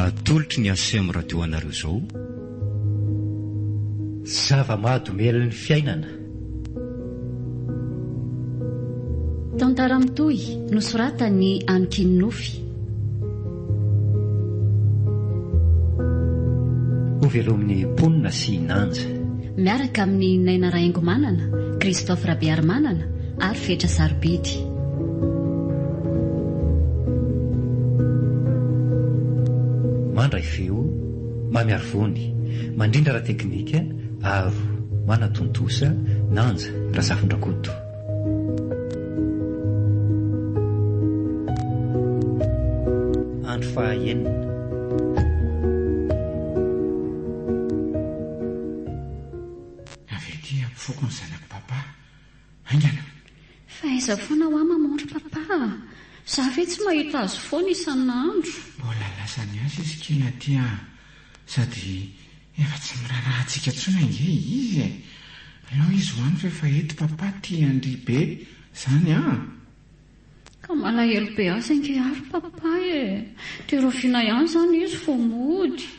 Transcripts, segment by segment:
Atolotry ny Aceem Radio anareo izao. Zava-mahadomelin'ny fiainana. Tantara mitohy nosoratan'i Aniky Nofy. Hovelomin'ny mponina sy Nanja. Miaraka amin'i Naina Rahaingomanana, Christophe Rabearimanana ary Fetra Sarobidy. Mandray feo, Mamy Arivony, mandrindra ara-teknika, Aro, manatontosa, Nanja Razafindrakoto. Andro faha-enina. Avy aty ampofoko ny zanak'i Papa. Haingana! Fa aiza foana hoa maman ry Papa a! Za ve tsy mahita azy foana isan'andro? Mbola lasa niasa izy kila aty a! Sady efa tsy miraharaha antsika intsony ange izy e! Aleo izy ho any fa efa eto Papa tia an-dry be zany an! Ka malahelo be azy ange aho ry Papa e! Dia rahoviana ihany izany izy vao mody?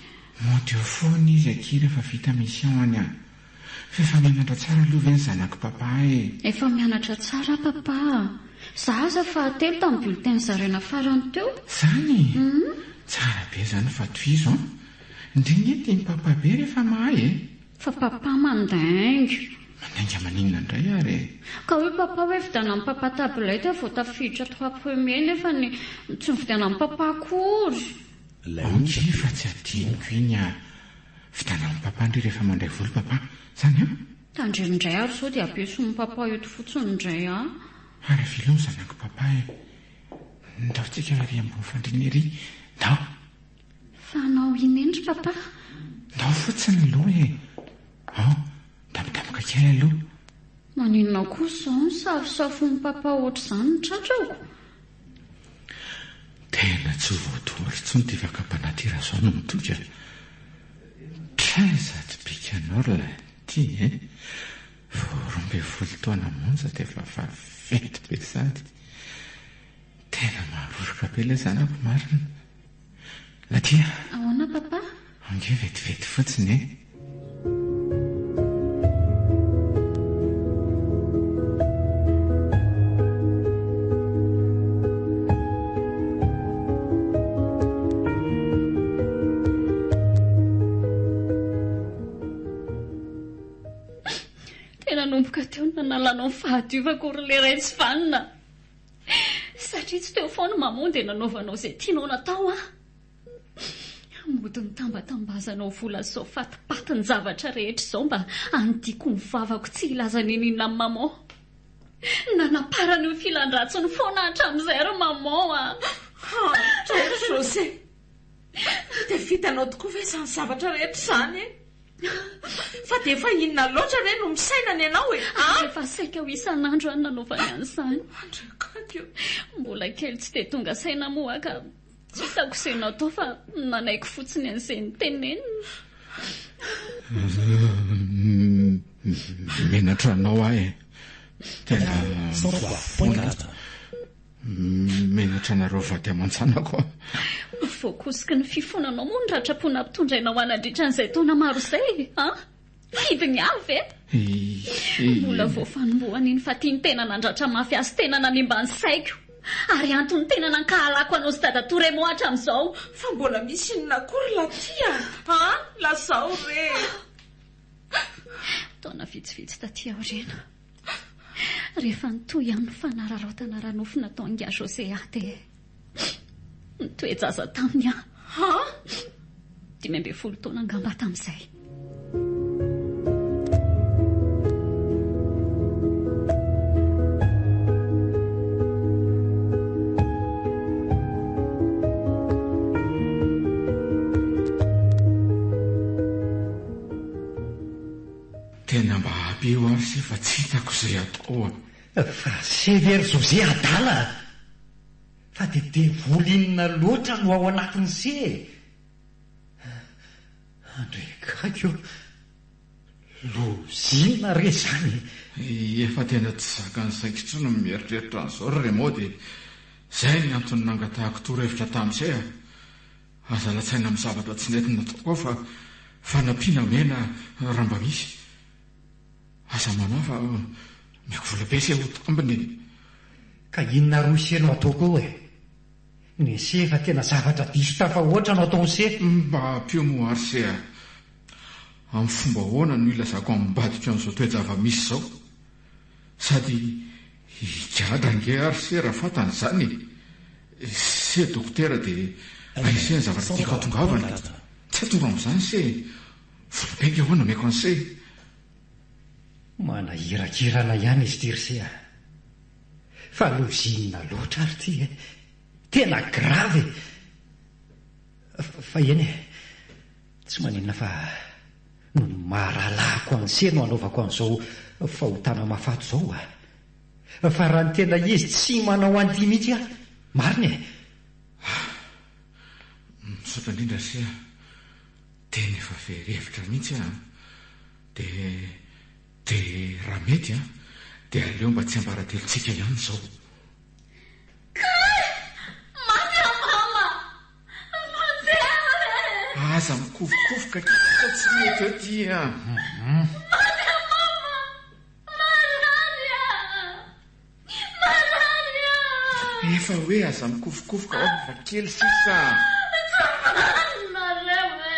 Mody eo foana izy akia rehefa vita mission-ny a! Fa efa mianatra tsara aloha ve ny zanak'i Papa e? Efa mianatra tsara Papa a! Za aza fahatelo tamin'ny bulletin nozaraina farany teo. Zany e? Tsara be zany fa tohizo an! Ndry nge tian'i Papa be rehefa mahay e! Fa Papa mandainga. Mandainga maninona indray ary e? Ka hoy Papa hoe vidianan'i Papa tablette vao tafiditra trois premiers nefa ny tsy novidianan'i Papa akory. Ok fa tsy adinoko iny ah. Vidianan'i Papa ndry rehefa mandray vola Papa. Zany an? Tandremo indray ary sao dia ampieson'i Papa eto fotsiny indray ah. Ary avia aloha ny zanak'i Papa e. Ndao tsika ery ambony fandriana ery. Ndao. Fa hanao inona eny ry Papa? Ndao fotsiny aloha e. Ao, midamodamoka kely aloha. Maninona kosa izao misafosafon'i Papa ohatr'izany ny tratrako? Tena tsy ho voatohatra intsony ity fakam-panahy ity raha izao no mitohy ka. Traiza ty bikanao ry lahy ity e! Vao 12 taona monja dia efa vaventy be sady. Tena maharoroka be ilay zanako marina. Nadia! Ahoana papa? Ange vetivety fotsiny e! Tena nanomboka teo no nanalanao ny fahadiovako ry lehiray tsy vanona. Satria tsy teo foana maman dia nanaovanao izay tianao natao aho. Mody nitambatambazanao vola izao fatipatin-javatra rehetra izao mba handiako ny vavako tsy hilaza n'inon'inona amin'i maman. Nanamparany io filan-dratsiny foana hatramin'izay ry maman a! Andray ry José! Dia vitanao tokoa ve izany zavatra rehetra izany e? Fa dia efa inona loatra re no misaina ny anao e? Ary efa saika ho isan'andro aho no nanaovany an'izany. Andrakako io. Mbola kely tsy dia tonga saina moa aho ka tsy hitako izay natao fa nanaiky fotsiny an'izay noteneniny. Menatra anao aho e. Tena voafona. Menatra anareo vady aman-janako aho. Voakosiky ny fifonanao moa ny ratram-po nampitondrainao ahy nandritra an'izay taona maro izay an? Fidiny avy e! Mbola vao fanombohana iny fa tia ny tena nandratra mafy ahy sy tena nanimba ny saiko. Ary antony tena nankahalako anao sy dadatoa Raymond hatramin'izao. Fa mbola misy inona koa ry Latia an? Lazao re! Taona vitsivitsy taty aoriana. Rehefa nitohy ihany ny fanararaotana ara-nofo nataon'ingahy José ahy dia nitoe-jaza taminy aho. Han? 15 taona angamba aho tamin'izay. Tena mba ampio aho se fa tsy hitako izay atao a! Fa se ve ry José adala a! Fa dia devoly inona loatra no ao anatin'ny se e! Andre gaigy ô! Loza inona re izany e! Efa tena tsy zakan'ny saiko intsony ny mieritreritra an'izao ry Raymond e! Izay ny antony nangatahako torohevitra tamin'i se a! Aza latsaina amin'ny zavatra tsy nety nataoko aho fa fanampiana omena raha mba misy. Aza manahy fa omeko vola be se ho tambiny e. Ka inona roa se no ataoko eo e? Ny se fa tena zavatra diso tafahoatra no ataon'i se. Mba ampio moa ary se a! Amin'ny fomba ahoana no ilazako amim-badiko an'izao toe-java-misy izao? Sady higadra ange ary se raha fantany izany e! Se dokotera dia hay se ny zavatra tiako hatongavana e! Tsy atoro amin'izany se e! Vola be ange ho'a no omeko an'i se e! Manahirakirana ihany izy ity ry se a! Fa loza inona loatra ary ity e! Tena grave e! Fa eny e! Tsy maninona fa noho ny maha rahalahiko an'i se no anaovako an'izao fahotana mahafaty izao a! Fa raha ny tena izy tsy manao an'ity mihitsy aho, marina e! Ah! Misaotra indrindra ry se a! Tena efa very hevitra mihitsy aho an! Dia, dia raha mety an, dia aleo mba tsiambaratelontsika ihany izao. Kay! Mafy aho mama! Vonjeo e! Aza mikofokofoka akia fa tsy mety eo ty a! Mafy aho mama! Marary aho! Marary aho! Efa hoe aza mikofokofoka ao fa kely sisa a! Tsy marina nareo e!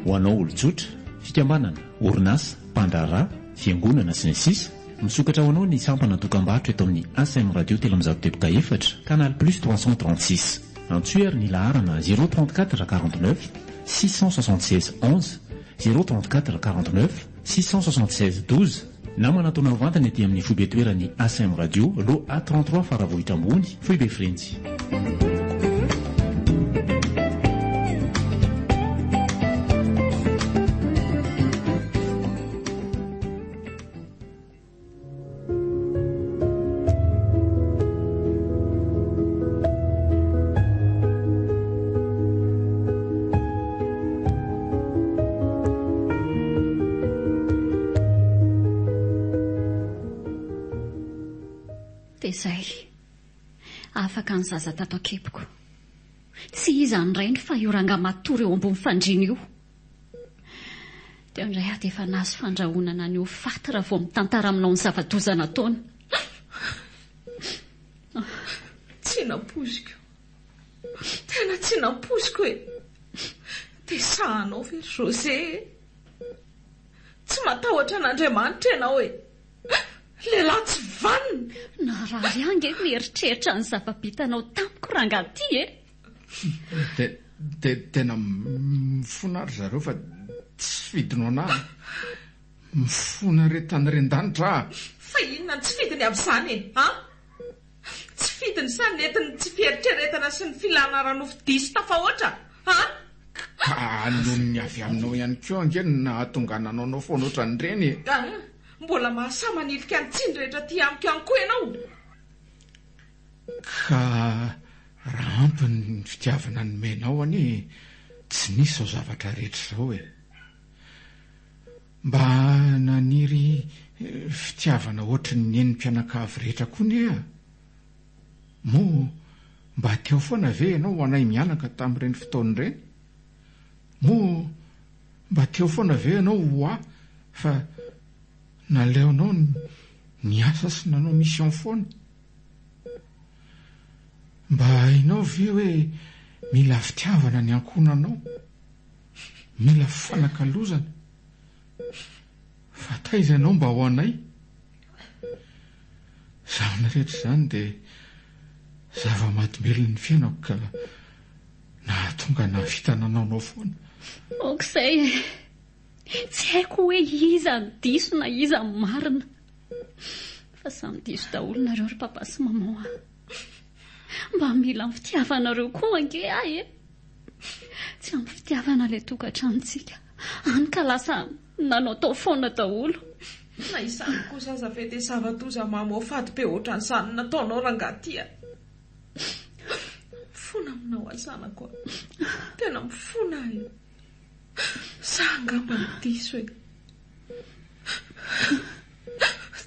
Ho anao olon-tsotra, fikambanana, orinasa, mpandraharaha, fiangonana, sy ny sisa Misokatra ho anao ny sampana dokam-barotra eto amin'ny ACM Radio 304, Canal Plus 336. Antsoy ary ny laharana 034 49 676 11, 034 49 676 12, na manatona mivantana ety amin'ny foibe toeran'ny ACM Radio, Lot A 33 Faravohitra Ambony, Foibe Frenjy. Dia izay. Afaka ny zaza tato an-kiboko. Tsy iza ny rainy fa io rangahy matory eo ambony fandriana io. Teo indray aho dia efa nahazo fandrahonana ny ho faty raha vao mitantara aminao ny zava-doza nataony. Tsy nampoiziko. Tena tsy nampoiziko e! Dia sahanao ve ry José e? Tsy matahotra an'Andriamanitra ianao e! Lehilahy tsy vanona! Narary ahy ange mieritreritra ny zava-bitanao tamiko rangahy ity e! Dia dia tena mifona ry zareo fa tsy fidiny ho anah a! Mifona re tany ren-danitra a! Fa inona no tsy fidiny amin'izany e? An? Tsy fidiny sa nentin'ny tsy fieritreretana sy ny filana ara-nofo diso tafahoatra? An? Ka noho ny avy aminao ihany koa ange no nahatonga nanaonao foana ohatran'ireny e! An! Mbola mahasahy manilika ny tsiny rehetra aty amiko ihany koa ianao? Ka raha ampy ny fitiavana nomenao anie tsy nisy izao zavatra rehetra izao e! Mba naniry fitiavana ohatry ny nen'ny mpianakavy rehetra koa ne aho. Moa mba teo foana ve ianao ho anay mianaka tamin'ireny fotoana ireny? Moa mba teo foana ve ianao ho ahy fa naleonao niasa sy nanao mission foana? Mba hainao ve hoe mila fitiavana ny ankohonanao? Mila fifanakalozana? Fa taiza ianao mba ho anay? Izany rehetra izany dia zava-mahadomelin'ny fiainako ka nahatonga nahavita nanaonao foana. Aok'izay e! Tsy haiko hoe iza no diso na iza no marina. Fa samy diso daholo nareo ry papa sy maman a! Mba mila ny fitiavanareo koa ange aho e! Tsy ampy fitiavana ilay tokantranontsika, hany ka lasa nanaotao foana daholo. Na izany kosa aza ve dia zava-doza mamoafady be ohatran'izany no nataonao rangahy ty a! Mifona aminao aho zanako a! Tena mifona aho e! Za angamba no diso e!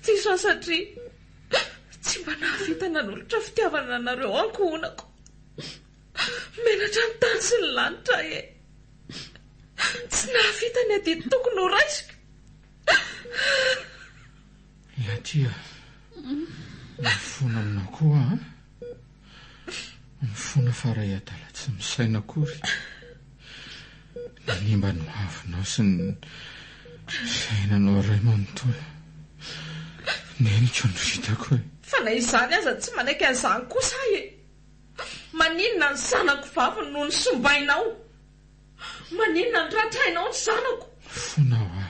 Diso aho satria tsy mba. mba nahavita nanolotra fitiavana anareo ankohonako. Menatra ny tany sy ny lanitra e! Tsy nahavita ny adidy tokony ho raisiko. Latia, mifona aminao koa aho an! Mifona fa ray adala tsy misaina akory. Nanimba ny hoavinao sy ny fiainanao iray manontolo. Neniko ny vitako e! Fa na izany aza tsy manaiky an'izany kosa aho e! Maninona ny zanako vavy no nosombainao? Maninona no ratrainao ny zanako? Mifona aho a!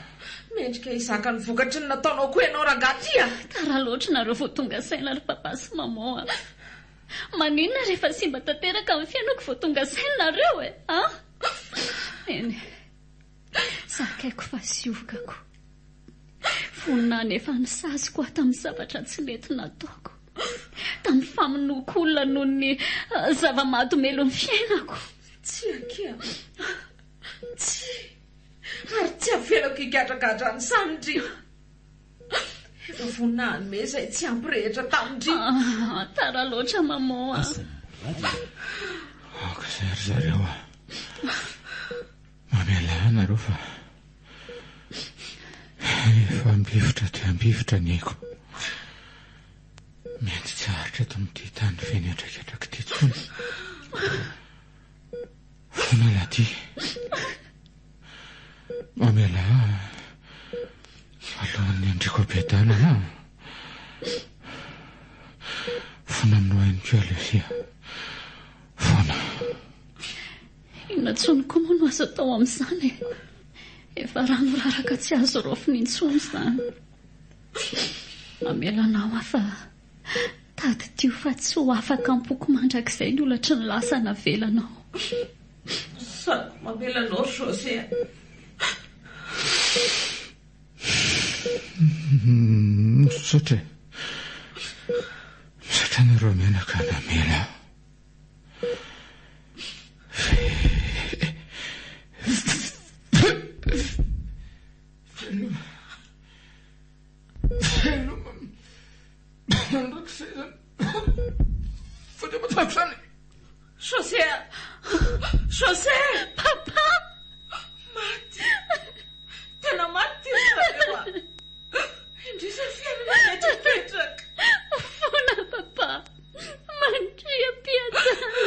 Mendrika hizaka ny vokatry ny nataonao koa ianao rangahy ty a! Tara loatra nareo vao tonga saina ry papa sy maman a! Maninona rehefa simba tanteraka ny fiainako vao tonga saina nareo e! An! Eny e! Zakaiko fa ziokako. Vonona hanefa ny saziko aho tamin'ny zavatra tsy nety nataoko. Tamin'ny famonoako olona noho ny zava-mahadomelon'ny fiainako. Tsia akia a! Tsia! Ary tsy avelako higadragadra an'izany ndry! Efa vonona hanome izay tsy ampy rehetra tamin-dry. Ah, tara loatra maman a! Aoka izay ry zareo a! Mamelà anareo fa efa ambivotra dia ambivotra ny aiko. Mety tsy haharitra eto amin'ity tany feno hetraketraka ity intsony. Fona Laty. Mamelà alohan'ny handriako am-piadanana aho. Fona aminao ihany koa Alexia. Fona. Inona intsony koa moa no azo atao amin'izany e? Efa rano raraka tsy azo raofina intsony izany. Mamela anao aho fa tadidio fa tsy ho afaka am-poko mandrakizay ny holatry ny lasa navelanao. Sady mamela anao ry José a! Misaotra e! Misaotra anareo mianaka namela ahy. Veloma. Veloma. Mandrakizay izany. Fandriampahatsahako izany. José a! José! Papa! Maty! Tena maty ry zareo a! Indrisy ny fiainana mipetrapetraka. Foana papa! Mandria am-piadanana.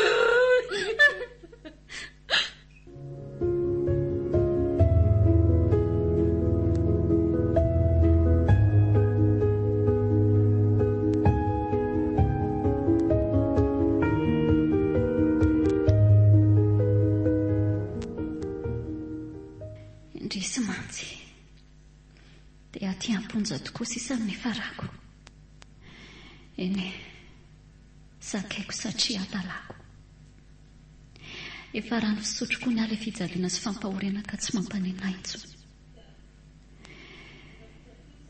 Indrisy mantsy, dia aty am-ponja tokoa sisa no nifarako. Eny e, zakaiko satria hadalako. Efa rano fisotro koa ny ahy ilay fijaliana sy fampahoriana ka tsy mampaninona ahy intsony.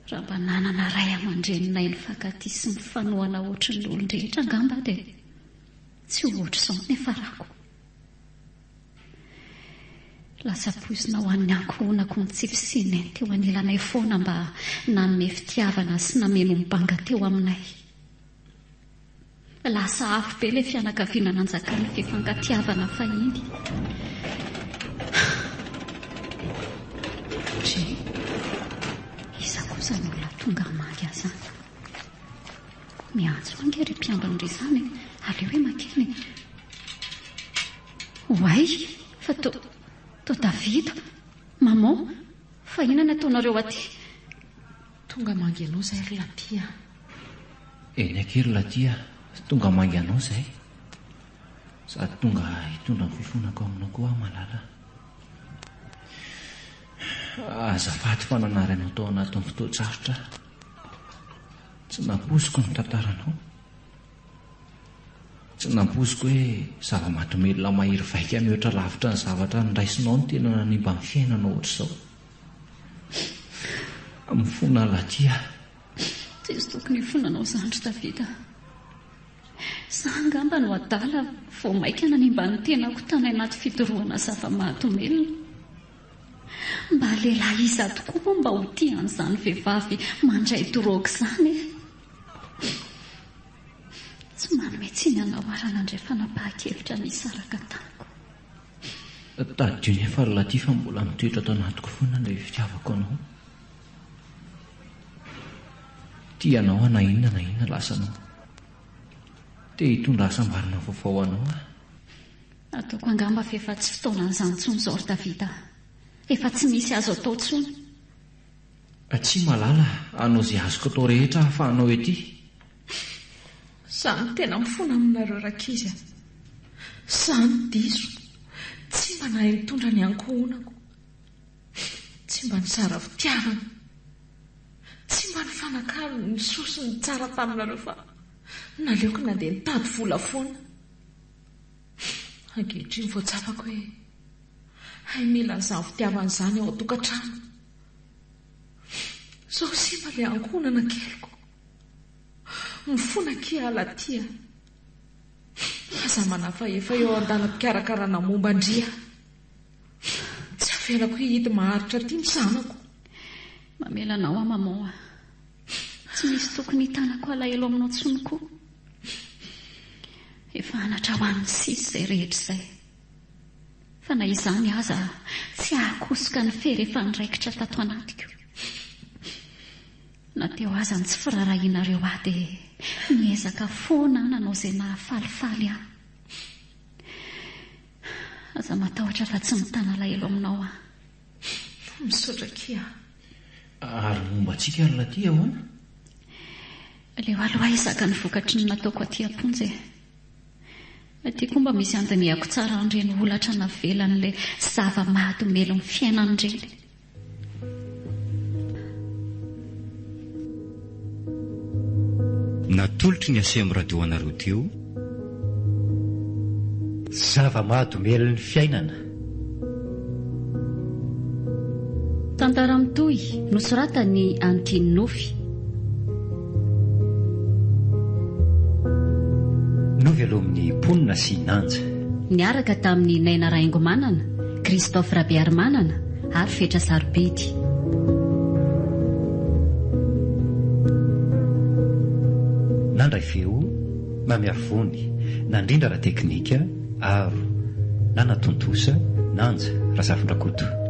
Raha mba nanana ray aman-dreninay nifankatia sy nifanohana ohatry ny olon-drehetra angamba aho dia tsy ho ohatr'izao ny niafarako. Lasa poizina ho an'ny ankohonako ny tsy fisian'i Neny teo anilanay foana mba nanome fitiavana sy nameno ny banga teo aminay. Lasa afo be ilay fianakaviana nanjakan'ny fifankatiavana fahiny. Dre, iza koa izany olona tonga hamaky ahy izany? Miantso ange ry mpiambina ry izany e! Aleo hoe makeny e! Oay, fa to, to Davida, maman, fa inona ny ataonareo aty? Tonga hamangy anao izay ry Latia a! Eny akia ry Latia a! Tonga hamangy anao izay. Sady tonga hitondra ny fifonako aminao koa aho malala a! Azafady fa nanary anao tao anatin'ny fotoan-tsarotra aho. Tsy nampoiziko ny tantaranao. Tsy nampoiziko hoe zava-mahadomelina mahery vaika mihoatra lavitra ny zavatra noraisinao no tena nanimba ny fiainanao ohatr'izao. Mifona Latia. Tsisy tokony hifonanao izany ry Davida. Za angamba no adala vao maika nanimba ny tenako tany anaty fidorohana zava-mahadomelina. Mba lehilahy iza tokoa moa mba ho tia an'izany vehivavy mandray drogue izany e? Tsy manome tsiny anao aho raha nandray fanapahan-kevitra ny hisaraka tamiko. Tadidio nefa ry Laty fa mbola mitoetra ato anatiko foana ilay fitiavako anao. Tia anao aho na inona na inona lasanao. Te hitondra hasambarana vaovao ho anao aho. Ataoko angamba fa efa tsy fotoanan'izany intsony izao ry Davida a! Efa tsy misy azo atao intsony. Tsia malala, hanao izay azoko atao rehetra ahafahanao ety. Za no tena mifona aminareo rankizy a! Za no diso, tsy mba nahay nitondra ny ankohonako, tsy mba nizara fitiavana, tsy mba nifanakalo ny soa sy ny tsara taminareo fa naleoko nandeha nitady vola foana. Ankehitriny vao tsapako hoe hay mila an'izany fitiavana izany ao an-tokantrano. Zao simba ilay ankohonana keliko. Mifona akia Alaty a! Aza manahy fa efa eo an-dalam-pikarakarana momba an-dry aho. Tsy avelako hihidy maharitra aty ny zanako. Mamela anao aho maman a! Tsy misy tokony hitanako alahelo aminao intsony koa. Efa anatra ho an'ny sisa izay rehetra izay. Fa na izany aza tsy hahakosoka ny fery efa niraikitra tato anatiko. Na teo aza ny tsy firaharahianareo ahy dia niezaka foana aho nanao izay nahafalifaly ahy. Aza matahotra fa tsy mitana alahelo aminao aho. Misaotra akia a. Ary momba antsika ry Laty ahoana? Aleo aloha hizaka ny vokatry ny nataoko aty am-ponja e. Aty koa mba misy andinihako tsara an'ireny holatra navelan'ilay zava-mahadomelin'ny fiainana ireny. Natolotry ny Aceem Radio anareo teo. Zava-mahadomelin'ny fiainana. Tantara mitohy, nosoratan'i Antin Nofy. Novelomin'ny mponina sy Nanja. Niaraka tamin'i Naina Rahaingomanana, Christophe Rabearimanana ary Fetra Sarobidy. Nandray feo, Mamiarivony, nandrindra ara-teknika, Aro, nanatontosa, Nanja Razafindrakoto.